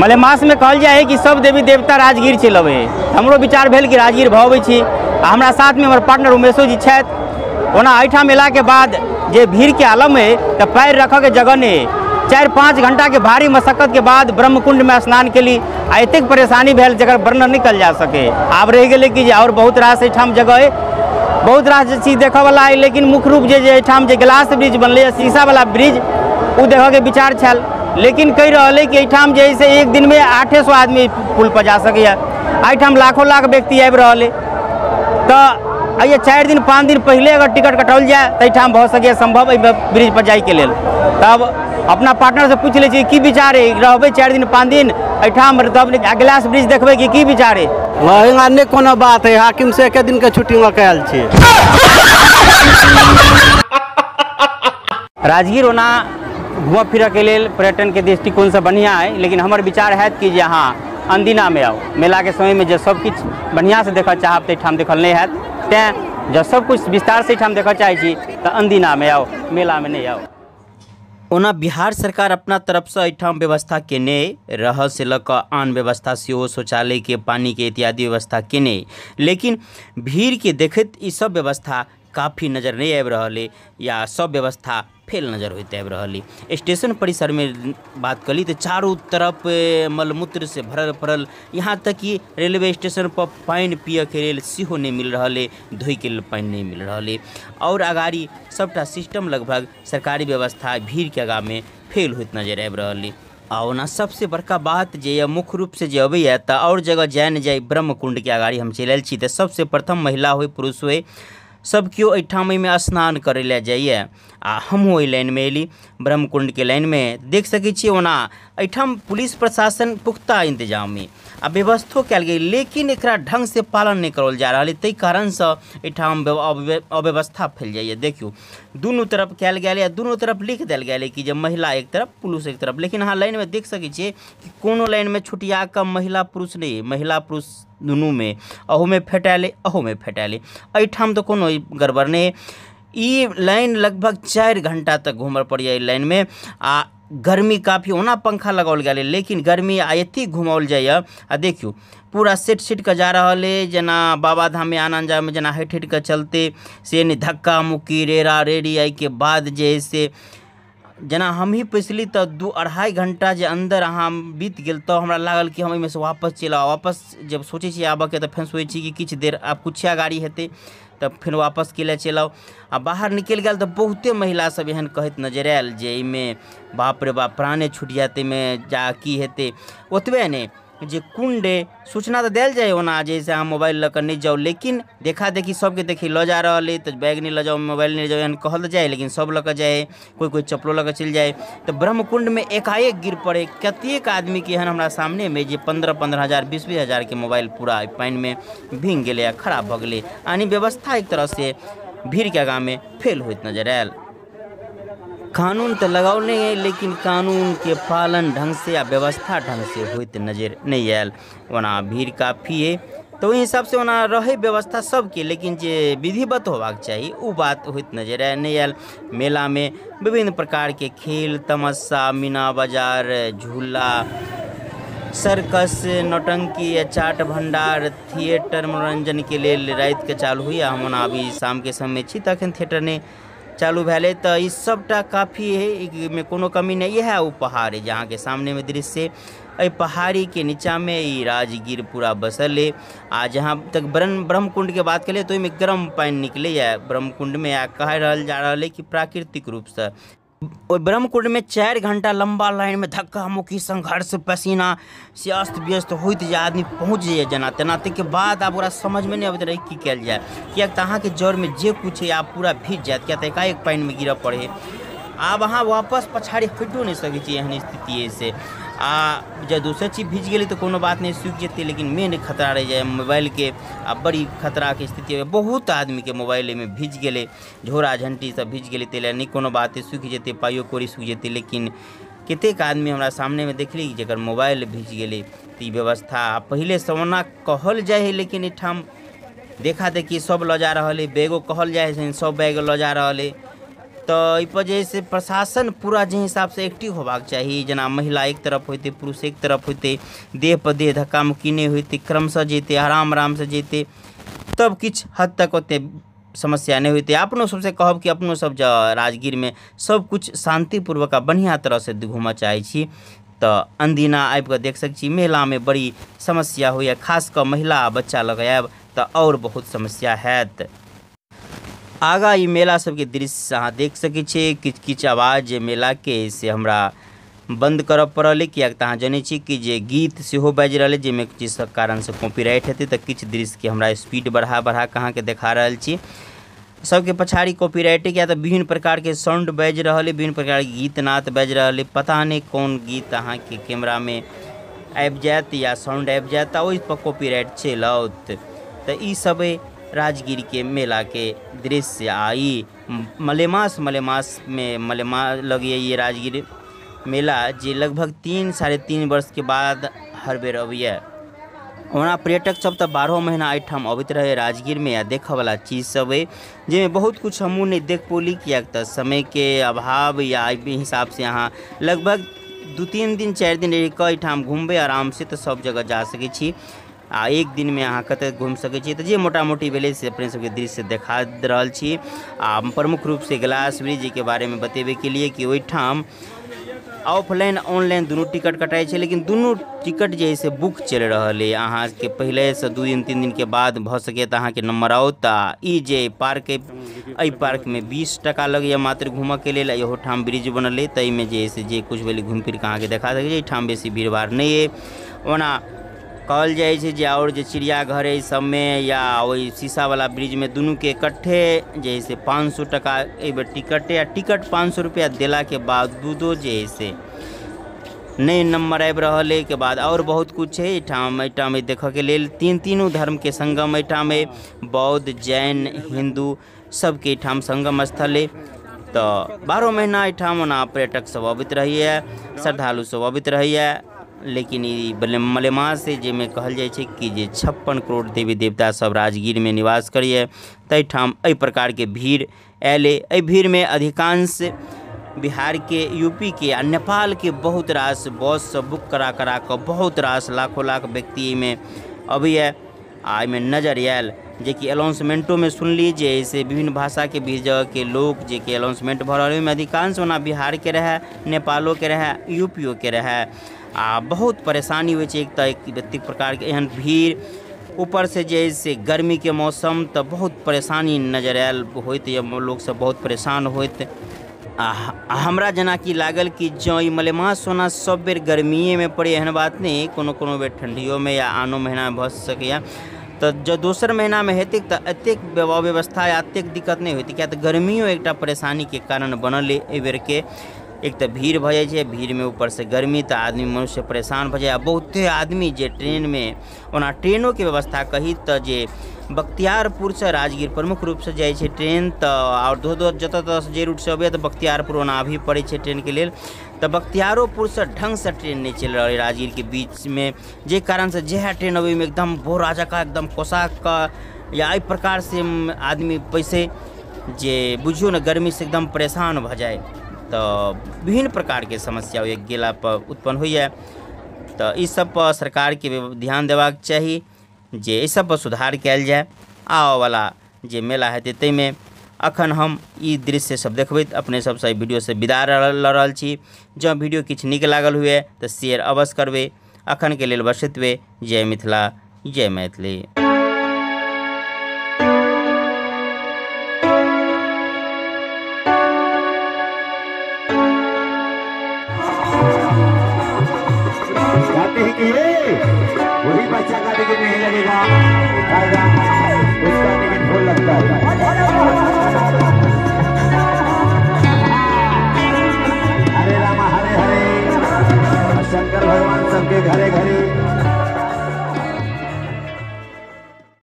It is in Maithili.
मलेमास में कहल जाए है कि सब देवी देवता राजगीर चलि अबै है। हमरो विचार भेल कि राजगीर भऽ अबै छी। आ हमरा साथमे हमर पार्टनर उमेशो जी छथि। ओना एहिठाम अयलाके बाद जे भीड़के आलम है तऽ पैर रखऽके जगह नहि है। 4-5 घंटा के भारी मशक्कत के बाद ब्रह्मकुंड में स्नान केली आ एतेक परेशानी भेल जकर वर्णन नहीं कल जा सके। आब रहि गेलै कि जे और बहुत रास एहिठाम जगह है, बहुत रास चीज देखऽवला है, लेकिन मुख्य रूप जे एहिठाम जे ग्लास ब्रिज बनलै है, शीशावला ब्रिज, ओ देखऽके विचार छल। लेकिन कहि रहल है कि एहिठाम जे है से एक दिनमे 800 आदमी पुल पर जा सकैए, एहिठाम लाखों लाख व्यक्ति आबि रहल है। तऽ एहि 4 दिन 5 दिन पहिले अगर टिकट कटाओल जाए तऽ एहिठाम भऽ सकैए संभव एहि ब्रिज पर जाइके लेल। तब अपना पार्टनर से पूछि लै छी की विचार है, रहबै 4 दिन 5 दिन एहिठाम तब ग्लास ब्रिज देखबै कि की विचार है? वहाँ नहि कोनो बात है, हाकिम से एक दिन के छुट्टी में आयल छी। राजगीर ओना घूमऽ फिरऽ के लेल पर्यटन के दृष्टिकोण से बढ़िया है, लेकिन हमर विचार हैत कि जे अहाँ अनदिना में आउ, मेला के समय में जे सब किछु बढ़िया से देखऽ चाहब तऽ एहिठाम देखल नहि हैत। तैँ जब सब कुछ विस्तार से एहिठाम देखऽ चाहै छी तऽ अनदिना में आउ, मेला में नहि आउ। ओना बिहार सरकार अपना तरफसँ एहिठाम व्यवस्था केने रहऽ से लऽ कऽ आन व्यवस्था सेहो शौचालयके, पानिके इत्यादि व्यवस्था केने, लेकिन भीड़के देखैत ई सब व्यवस्था काफ़ी नजर नहीं आबि रहल है या सब व्यवस्था फेल नजर होइत आबि रहल है। स्टेशन परिसर में बात करी तो चारों तरफ मलमूत्र से भरल पड़ल, यहाँ तक कि रेलवे स्टेशन पर पानि पियके लेल सेहो नहीं मिल रहल है, धोइके लेल पानि नहीं मिल रहल है। और अगाड़ी सबटा सिस्टम लगभग सरकारी व्यवस्था भीड़के आगाँमे फेल होइत नजर आबि रहल है। आ ओना सबसे बड़का बात जे यऽ मुख्य रूप से जे अबैए तऽ और जगह जाय न जाय ब्रह्मकुंडके अगाड़ी हम चलि आयल छी तऽ सबसे प्रथम महिला होय पुरुष होय सब केओ एहिठाम एहिमे स्नान करै लए जाइए। आ हमहूँ ओहि लाइनमे अयली, ब्रह्मकुंडके लाइनमे देख सकै छियै। ओना एहिठाम पुलिस प्रशासन पुख्ता इंतजाम अइ आ व्यवस्थो कयल गेल, लेकिन एकरा ढंग से पालन नहि करल जा रहल अइ, ताहि कारणसँ एहिठाम अव्यवस्था फैल जाइए। देखियौ दुनू तरफ कयल गेल अइ, दुनू तरफ लिख देल गेल अइ कि जे महिला एक तरफ पुरुष एक तरफ, लेकिन अहाँ लाइनमे देख सकै छियै कि कोनो लाइनमे छुटिया कऽ महिला पुरुष नहि अइ, महिला पुरुष दुनूमे अहूमे फेटायल अइ अहूमे फेटायल अइ। एहिठाम तऽ कोनो गड़बड़ नहि अइ। ई लाइन लगभग 4 घंटा तक घूमऽ पड़ैए एहि लाइनमे। आ गर्मी काफ़ी, ओना पंखा लगाओल गेल अइ लेकिन गर्मी आ एतेक घुमाओल जाइए। आ देखियौ पूरा सेट सेट कऽ जा रहल अइ, जेना बाबाधाममे आनन्द जामे जेना हटि हटि कऽ चलते से नहि, धक्का मुक्की रेरा रेरी। एहिके बाद जे है से जेना हमही पैसली तऽ 2-2.5 घंटा जे अंदर अहाँ बीत गेल तऽ हमरा लागल कि हम एहिमेसँ वापस चलि आउ। वापस जब सोचै छी आबऽके तऽ फेर सोचै छी कि किछु देर आब किछु गाड़ी हेतै तब फेर वापस के लिए चलि आउ। आ बाहर निकलि गेल तऽ बहुते महिला सब एहन कहैत नजर आयल जे एहिमे बाप रे बाप प्राणे छुटि जायत, एहिमे जा की हेतै। ओतबे नहि जे कुंड अइ, सूचना तऽ देल जाय ओना जे से अहाँ मोबाइल लऽ कऽ नहि जाउ, लेकिन देखा देखी सबके देखी लऽ जा रहल अइ तऽ बैग नहि लऽ जाउ, मोबाइल नहि लऽ जाउ एहन कहल जाय, लेकिन सब लऽ कऽ जाय, कोइ कोइ चप्पलो लऽ कऽ चलि जाय। तऽ ब्रह्मकुंडमे एकाएक गिर पड़े कतेक आदमीके एहन हमरा सामनेमे जे 15-15 हजार 20-20 हजारके मोबाइल पूरा पानिमे भींग गेलै आ खराब भऽ गेलै। यानी व्यवस्था एक तरहसँ भीड़के आगाँमे फेल होइत नजर आयल। कानून तऽ लगाओल नहि अइ, लेकिन कानूनके पालन ढंग से आ व्यवस्था ढंग से होइत नजर नहि आयल। ओना भीड़ काफ़ी अइ तऽ ओहि हिसाबसँ ओना रहै व्यवस्था सबके, लेकिन जे विधिवत होबाक चाही ओ बात होइत नजर नहि आयल। मेलामे विभिन्न प्रकारके खेल तमाशा, मीना बाजार, झूला, सर्कस, नौटंकी, चाट भंडार, थिएटर मनोरंजनके लेल रातिके चालू होइए। हम ओना अभी शामके समय छी तऽ एखन थिएटर नहि चालू भेलै। तऽ ई सबटा काफ़ी है, एहिमे कोनो कमी नहि। इएह ओ पहाड़ है जे अहाँके सामनेमे दृश्य, एहि पहाड़ीके नीचाँमे ई राजगीर पूरा बसल है। आ जहाँ तक ब्रह्मकुंडके बात करियै तऽ ओहिमे गर्म पानि निकलैए ब्रह्मकुंडमे। आ कहि रहल जा रहल है कि प्राकृतिक रूपसँ ओहि ब्रह्मकुंडमे 4 घंटा लंबा लाइनमे धक्का मुक्की संघर्ष पसीना से अस्त व्यस्त होइत जे आदमी पहुँच जाइए जेना तेना। ताहिके बाद आब ओकरा समझमे नहि अबैत रहै की कयल जाय, किएक तऽ अहाँके जरमे जे कुछ है आब पूरा भीज जायत, किएक तऽ एकाएक पानिमे गिरऽ पड़ै है। आब अहाँ वापस पछाड़ी हटिओ नहि सकै छी, एहन स्थिति है से। आ जब दोसर चीज भीज गेलै तऽ कोनो बात नहि, सूखि जेतै, लेकिन मेन खतरा रहि जाइ मोबाइलके। आ बड़ी खतराके स्थिति है, बहुत आदमीके मोबाइल एहिमे भीज गेलै, झोरा झंटी सब भीज गेलै, ताहि लए नहि कोनो बात है, सूखि जेतै, पाइयो कौड़ी सूखि जेतै। लेकिन कतेक आदमी हमरा सामनेमे देखली जकर मोबाइल भीज गेलै। तऽ ई व्यवस्था पहिलेसँ ओना कहल जाइ है, लेकिन एहिठाम देखा देखी सब लऽ जा रहल है, बैगो कहल जाइ है सब बैग लऽ जा रहल है। तऽ एहिपर जे है से प्रशासन पूरा जे हिसाबसँ एक्टिव होबाक चाही। जेना महिला एक तरफ होइतै, पुरुष एक तरफ होइतै, देह पर देह धक्का मुक्की नहि होइतै, क्रमशः जैतै, आराम आरामसँ जैतै, तब किछु हद तक ओतेक समस्या नहि होइतै। अपनो सबसँ कहब कि अपनो सब जँ राजगीरमे सब किछु शान्तिपूर्वक आ बढ़िआँ तरहसँ घूमऽ चाहै छी तऽ अनदिना आबिकऽ देख सकै छी। मेलामे बड़ी समस्या होइए, खास कऽ महिला आ बच्चा लऽ कऽ आयब तऽ आओर बहुत समस्या हैत। आगाँ ई मेला सबके दृश्य अहाँ देख सकै छियै। किछु किछु आवाज जे मेलाके से हमरा बन्द करऽ पड़ल, किएक तऽ अहाँ जनै छी कि जे गीत सेहो बाजि रहल अइ, जाहिमे किछु कारणसँ कॉपीराइट हेतै, तऽ किछु दृश्यके हमरा स्पीड बढ़ा बढ़ा कऽ अहाँके देखा रहल छी। सबके पछाड़ी कॉपीराइट, किया तऽ विभिन्न प्रकारके साउंड बाजि रहल अइ, विभिन्न प्रकारके गीत नाद बाजि रहल अइ। पता नहि कोन गीत अहाँके कैमरामे आबि जायत या साउंड आबि जायत, तऽ ओहिपर कॉपीराइट चलि आओत। तऽ ई सब अइ राजगीरके मेलाके दृश्य। आ ई मलेमासमे मलेमा लगैए ई राजगीर मेला, जे लगभग 3 साढ़े 3 वर्षके बाद हर बेर अबैए। ओना पर्यटक सब तऽ 12 महीना एहिठाम अबैत रहै राजगीरमे, आ देखऽवला चीज सब अइ जाहिमे बहुत किछु हमहूँ नहि देख पौली, किएक तऽ समयके अभाव या एहि हिसाबसँ अहाँ लगभग 2-3 दिन 4 दिन रहिकऽ एहिठाम घुमबै आरामसँ तऽ सब जगह जा सकै छी, आ एक दिनमे अहाँ कतऽ घुमि सकै छी। तऽ जे मोटा मोटी भेलै से अपने सबके दृश्य देखा रहल छी। आ प्रमुख रूपसँ ग्लास ब्रिजके बारेमे बतेबैके लिए कि ओहिठाम ऑफलाइन ऑनलाइन दुनू टिकट कटाइ छै, लेकिन दुनू टिकट जे है से बुक चलि रहल अइ। अहाँके पहिलेसँ 2 दिन 3 दिनके बाद भऽ सकैए तऽ अहाँके नम्बर आओत। आ ई जे पार्क अइ, एहि पार्कमे 20 टका लगैए मात्र घूमऽके लेल। इहो ठाम ब्रिज बनल अइ, ताहिमे जे है से जे किछु भेलै घुमि फिर कऽ अहाँके देखा सकै छी। एहिठाम बेसी भीड़ भाड़ नहि अइ। ओना कहल जाइ छै जे आओर जे चिड़ियाघर अइ सबमे या ओहि शीशावला ब्रिजमे दुनूके इकट्ठे जे है से 500 टका एहिबेर टिकट, आ टिकट 500 रुपैआ देलाके बावजूदो जे है से नहि नम्बर आबि रहल अइ। के बाद आओर बहुत किछु छै एहिठाम देखऽके लेल। तीनू धर्मके संगम एहिठाम अइ, बौद्ध जैन हिन्दू सबके एहिठाम संगम स्थल अइ। तऽ 12 महीना एहिठाम ओना पर्यटक सब अबैत रहैए, श्रद्धालु सब अबैत रहैए। लेकिन ई मलेमास जाहिमे कहल जाइ छै कि जे 56 करोड़ देवी देवता सब राजगीरमे निवास करैए, ताहिठाम एहि प्रकारके भीड़ आयल अइ। एहि भीड़मे अधिकांश बिहारके, यूपीके आ नेपालके बहुत रास बस सब बुक करा करा कऽ बहुत रास लाखों लाख व्यक्ति एहिमे अबैए। आ एहिमे नजर आयल जेकि अनाउंसमेंटोमे सुनली जे से विभिन्न भाषाके भी जगहके लोक जेकि अनाउंसमेंट भऽ रहल, ओहिमे अधिकांश ओना बिहारके रहए, नेपालोके रहए, यूपीओके रहए। आ बहुत परेशानी होइ छै। एक तऽ एतेक प्रकारके एहन भीड़, ऊपरसँ जे है से गर्मीके मौसम, तऽ बहुत परेशानी नजर आयल होइत, लोकसब बहुत परेशान होइत। आ हमरा जेनाकि लागल कि जँ ई मलेमास ओना सब बेर गर्मिएमे पड़ै एहन बात नहि, कोनो कोनो बेर ठण्डियोमे या आनो महीनामे भऽ सकैए। तऽ जँ दोसर महीनामे हेतै तऽ एतेक व्यवस्था या एतेक दिक्कत नहि होइतै, किएक तऽ गर्मियो एकटा परेशानीके कारण बनल अइ एहिबेरके। एक तऽ भीड़ भऽ जाइ छै, भीड़मे ऊपरसँ गर्मी, तऽ आदमी मनुष्य परेशान भऽ जाइ। आ बहुते आदमी जे ट्रेनमे, ओना ट्रेनोके व्यवस्था कही तऽ जे बख्तियारपुरसँ राजगीर प्रमुख रूपसँ जाइ छै ट्रेन, तऽ आओर दोसर जतऽ ततऽसँ जे रूटसँ अबैए तऽ बख्तियारपुर ओना अभी पड़ै छै ट्रेनके लेल, तऽ बख्तियारोपुरसँ ढङ्गसँ ट्रेन नहि चलि रहल अइ राजगीरके बीचमे, जाहि कारणसँ जएह ट्रेन अबै ओहिमे एकदम बोरा जकाँ एकदम कोसा कऽ या एहि प्रकारसँ आदमी पैसे जे बुझियौ ने गर्मीसँ एकदम परेशान भऽ जाइ। तऽ विभिन्न प्रकारके समस्या ओहि गेलापर उत्पन्न होइए। तऽ ई सबपर सरकारके ध्यान देबाक चाही जे एहि सबपर सुधार कयल जाय आबऽवला जे मेला हेतै ताहिमे। अखन हम ई दृश्य सब देखबैत अपने सबसँ एहि वीडियोसँ विदा लऽ रहल छी। जँ वीडियो किछु नीक लागल हुए तऽ शेयर अवश्य करबै। अखनके लेल बस एतबे। जय मिथिला, जय मैथिली। गाते हैं कि ये वही बच्चा का टिकट नहीं लगेगा, उसका टिकट फुल लगता है। हरे रामा हरे हरे, शंकर भगवान सबके घरे घरे।